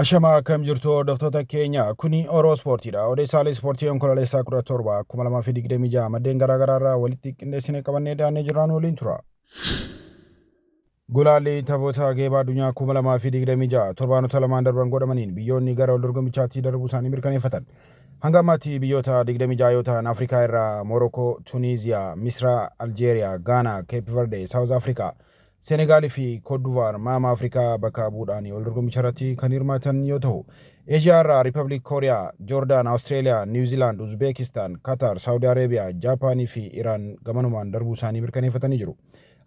Ashamaa akkam jirtu hordoftoota keenya kuni Oroo Ispoortiidha. Odeessaalee ispoortii onkololeessaa 17 2026 maddeen garaagaraa irraa walitti qindeessinee qabannee dhiyaannee jirraan waliin tura. Gulaalli taphoota geeba addunyaa 2026 torbaanota lamaan darban godhamaniin biyyoonni gara wal dorgommichaatti darbuu isaanii mirkaneeffatan. Hanga ammaatti biyyoota 26 yoo ta'an Afrikaa irraa Moorokoo, Tuniiziyaa, Misraa, Aljeeriyaa, Gaanaa, Keep Verde, Saawuz Afrikaa, Senegaalii fi Kootduvaar maama Afrikaa bakka bu'uudhaan wal dorgommicha irratti kan hirmaatan yoo ta'u, Eeshiyaa irraa Riippabliik Kooriyaa, Joordaan, Awustreeliyaa, Niwuziilaand, Uzbeekistaan, Kataar, Saawudi Areebiyaa, Jaapaanii fi Iraan gamanumaan darbuu isaanii mirkaneeffatanii jiru.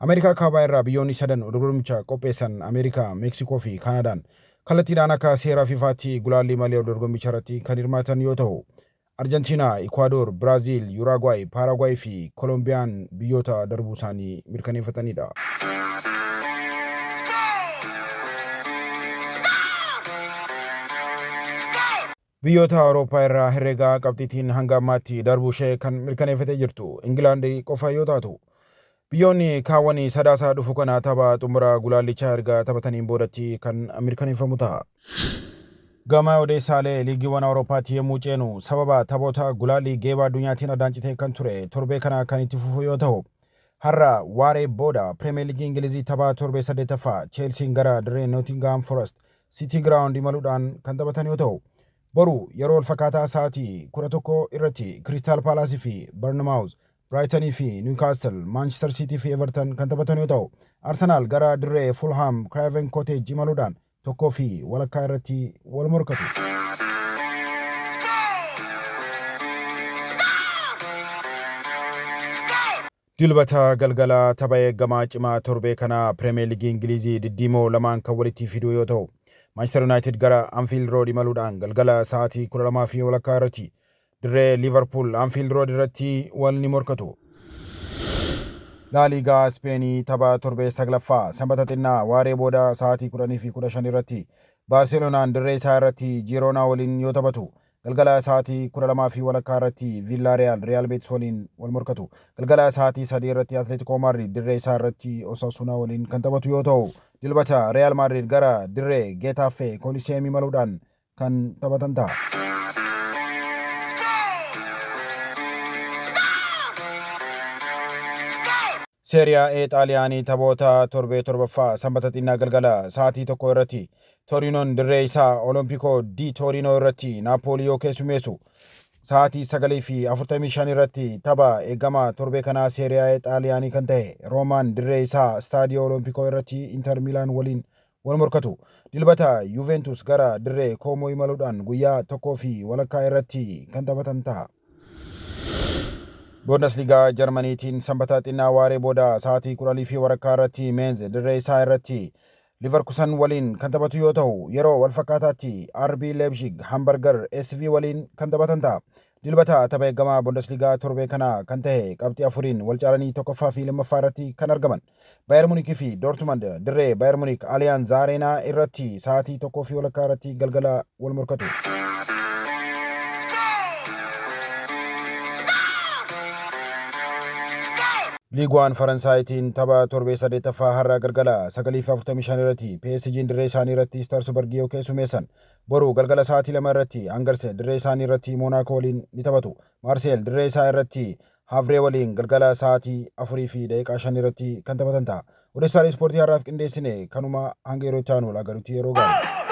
Ameerikaa Kaabaa irraa biyyoonni sadan wal dorgommicha qopheessan Ameerikaa, Meeksikoo fi Kaanaadaan kallattiidhaan akka seera FIFAtti gulaallii malee wal dorgommicha irratti kan hirmaatan yoo ta'u, Arjantiinaa, Ikuwaadoor, Biraaziil, Yuraagwaay, Paaraagwaay fi Kolombiyaan biyyoota darbuu isaanii mirkaneeffatanidha. Biyyoota Awurooppaa irraa herreega qabxiitiin hanga ammaatti darbuu ishee kan mirkaneeffatee jirtu Ingilaand qofa yoo taatu, biyyoonni kaawwan Sadaasa dhufu kana tapha xumura gulaallichaa erga taphataniin boodatti kan mirkaneeffamu ta'a. Gama odeessaalee liigiiwwan Awurooppaatti yommuu ceenu sababa taphoota gulaallii geeba addunyaatiin addaan citee kan ture torbee kana kan itti fufu yoo ta'u, har'a waaree booda Pirimeer Liigii Ingilizii tapha torbee 8ffaa Cheelsiin gara dirree Nootingaam Forest City Ground imaluudhaan kan taphatan yoo ta'u, boru yeroo walfakkaataa sa'aatii 11 irratti Kiristaal Paalaas fi Barnmaawuz, Biraayitanii fi Niwukaastil, Maanchister Siitii fi Everton kan taphatan yoo ta'u, Arsenaal gara dirree Fulhaam Kiraaven Kooteej imaluudhaan 1:30 irratti wal morkatu. Dilbata galgala tapha eegamaa cimaa torbee kanaa Pirimeer Liigii Ingilizii diddiimoo lamaan kan walitti fiduu yoo ta'u, Maanchister Yuunaayitid gara Anfiild Rood imaluudhaan galgala sa'aatii 12:30 irratti dirree Liivarpuul Anfiild Rood irratti wal ni morkatu. Laaliigaa Ispeenii tapha torbee 9ffaa Sanbata xinnaa waaree booda sa'aatii 10:15 irratti Baarseloonaan dirree isaa irratti Jiiroonaa waliin yoo taphatu, Galgala sa'aatii 12:30 irratti Viillaariyaal Riyaal Beetis waliin wal morkatu. Galgala sa'aatii 3 irratti Atleetikoo Maadriid dirree isaa irratti Osasunaa waliin kan taphatu yoo ta'u, Dilbata Riyaal Maadriid gara dirree Geetaaffee Kooliseem imaluudhaan kan taphatan ta'a. Seeriyaa A Xaaliyaanii taphoota torbee 7ffaa Sanbata xinnaa galgala sa'aatii 1 irratti Toriinoon dirree isaa Olompikoo di Tooriinoo irratti Naappoolii yoo keessummeessu, sa'aatii 9:45 irratti tapha eegamaa torbee kanaa Seeriyaa A Xaaliyaanii kan ta'e Roomaan dirree isaa Istaadiyoo Olompikoo irratti Inter Miilaan waliin wal morkatu. Dilbata Yuuveentus gara dirree Koomoo imaluudhaan guyyaa 1:30 irratti kan taphatan ta'a. Bundesligaa Jarmaniitiin Sanbata xinnaa waaree booda sa'aatii 10:15 irratti Meenz dirree isaa irratti Liverkusan waliin kan taphatu yoo ta'u, yeroo wal fakkaataatti RB Leipzig Hamburger SV waliin kan taphatan ta'a. Dilbata tapha eegamaa Bundesligaa torbee kanaa kan ta'e qabxii afuriin wal caalanii tokkoffaa fi lammaffaa irratti kan argaman Bayern Munich fi Dortmund dirree Bayern Munich Allianz Arena irratti sa'aatii 1:30 irratti galgala wal morkatu. Liig Waan Faransaayitiin tapha torbee 8ffaa har'a galgala 9:45 irratti PSG'n dirree isaanii irratti Starsburg yoo keessumeessan, boru galgala sa'aatii 2 irratti Angers dirree isaanii irratti Moonaakoo waliin ni taphatu. Maarseel dirree isaa irratti Havree waliin galgala sa'aatii 4:05 irratti kan taphatan ta'a. Odeessaalee ispoortii har'aaf qindeessine kanuma, hanga yeroo itti aanu wal agarutti yeroo gaarii.